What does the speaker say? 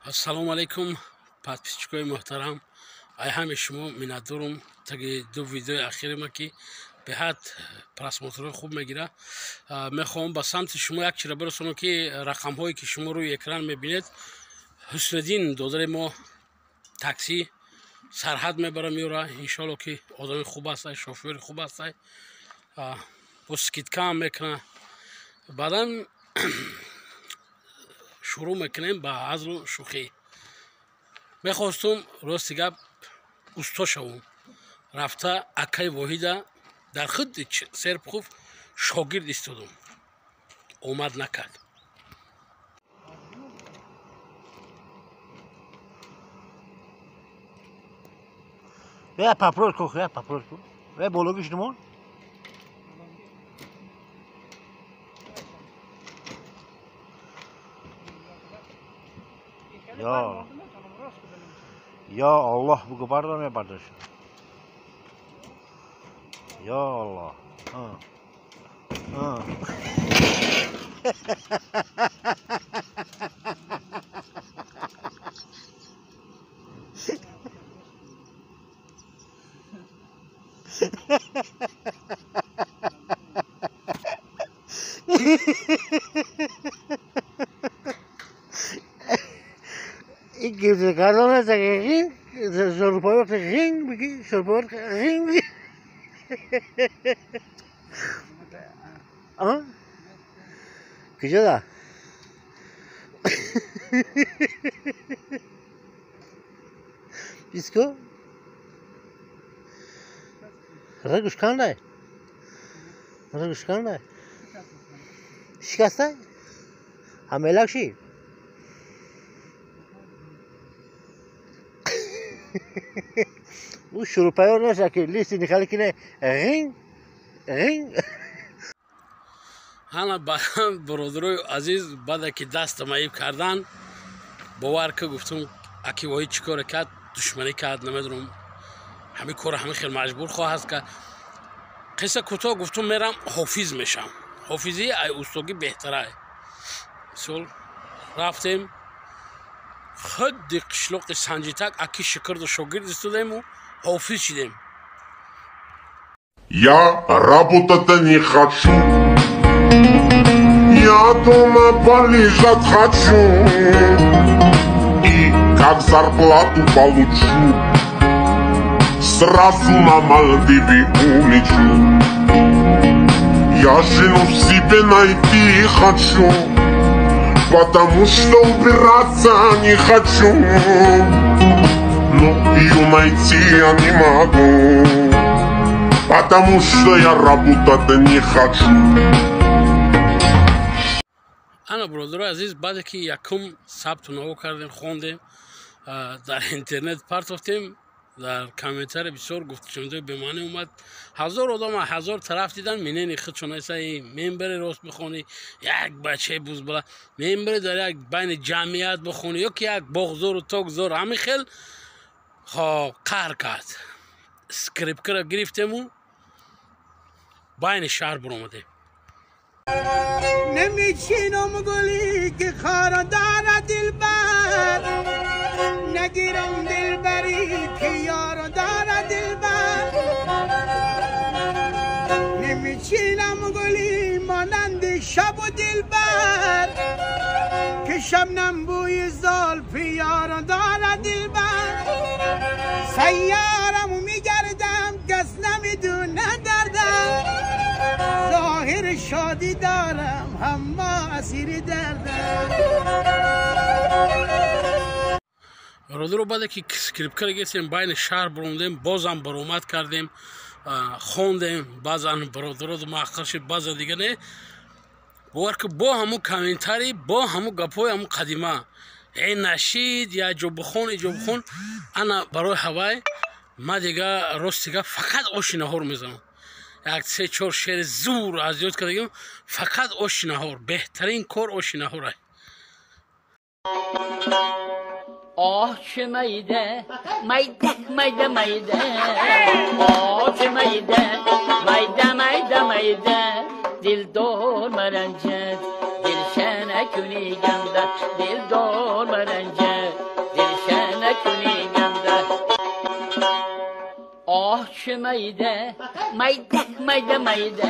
Ассалому алайкум, подписчикои муҳтарам. Ай ҳами шумо миннатдорум. Таги ду видеои ахирима ки беҳад просмотрҳои хуб мегира. Мехоҳам ба самти шумо як чиро бирасонам, ки рақамҳое ки шумо рӯи экран мебинед, Ҳусниддин додари мо такси сарҳад мебара меёра. Иншоалло ки одами хуб аст, шофёри хуб аст, бо скидкаам мекуна. Баъдан шурӯъ мекунем ба ҳазлу шӯхӣ. Мехостум рости гап усто шавум, рафта акаи Воҳида дар худи Серпухов шогирд истодум, омад накард. Я попроску, я попроску. Я бологиш нумон. Я. Я Аллоҳ бугу бардор мебардош. Я Аллоҳ. А. А. Куҷода? Биско? Рагуш кандай? Рагуш кандай? Шикастай? Ҳамелак ши? Ӯ шурупаёр нест, ки листи нихали кине ғин ғин. Ҳана бародарои азиз, баъде ки даста маиб кардан, бовар ки гуфтум, аки Воҳид чӣ коре кард, душманӣ кард, намедонам, ҳамин корро ҳамин хел маҷбур хоҳад кард. Қисса кӯтоҳ, гуфтум мерам ҳофиз мешам. Ҳофизӣ ай устогӣ беҳтарай. Мисол рафтем худи қишлоқи Санҷитак, аки Шукрду шогирд истодему ҳофиз шидем. Я работать не хочу, я дома полежать хочу, и как зарплату получу, сразу на Мальдивы улечу. Я жену себе найти хочу, потому что убираться не хочу, но ее найти я не могу, потому что я работать не хочу. Ана бародарои азиз, баъде ки якум сабту наво кардем, хондем, дар интернет партофтем, дар комментари бисёр гуфтушунидои бемаънӣ омад. Ҳазор одам ҳазор тараф дидан, минени худшон эсаи мембаре рост бихонӣ, як бачаи бузбала мембаре дар як байни ҷамъият бихонӣ ё ки як боғзору токзор, ҳамин хел хоб қаҳр кард. Скрипкаро гирифтему байни шаҳр биромадем. نمیچینم گلی که خار داره دلبر، نگیرم دلبری که یار داره دلبر. نمیچینم گلی مانند شب و دلبر، که شبنم بوی زلف یار داره دلبر. سیارم میگردم کس نمیدونه دردم، ظاهر شادی دارم اما اسیر دردم. бародаро, баъде ки скрипкаро гирифтем, байни шаҳр биромадем, бозам баромад кардем, хондем. Баъзан бародаро маъқул шуд, баъзан дига не. Бовар ки бо ҳамун комментарий, бо ҳамун гапҳои ҳамун қадима, э нашид, я ҷо бихон, иҷо бихон. Ана барои ҳавай ма дига рости гап фақат оши наҳор мезанам. Як се чор шеъри зур аз ёд кардагим, фақат оши наҳор, беҳтарин кор оши наҳор. آه چه میده میده میده میده، آه چه میده میده میده میده، دلدار مرنجد دل شنکنی گنده، دلدار مرنجد. Оҳ, чӣ майда, майда, майда, майда.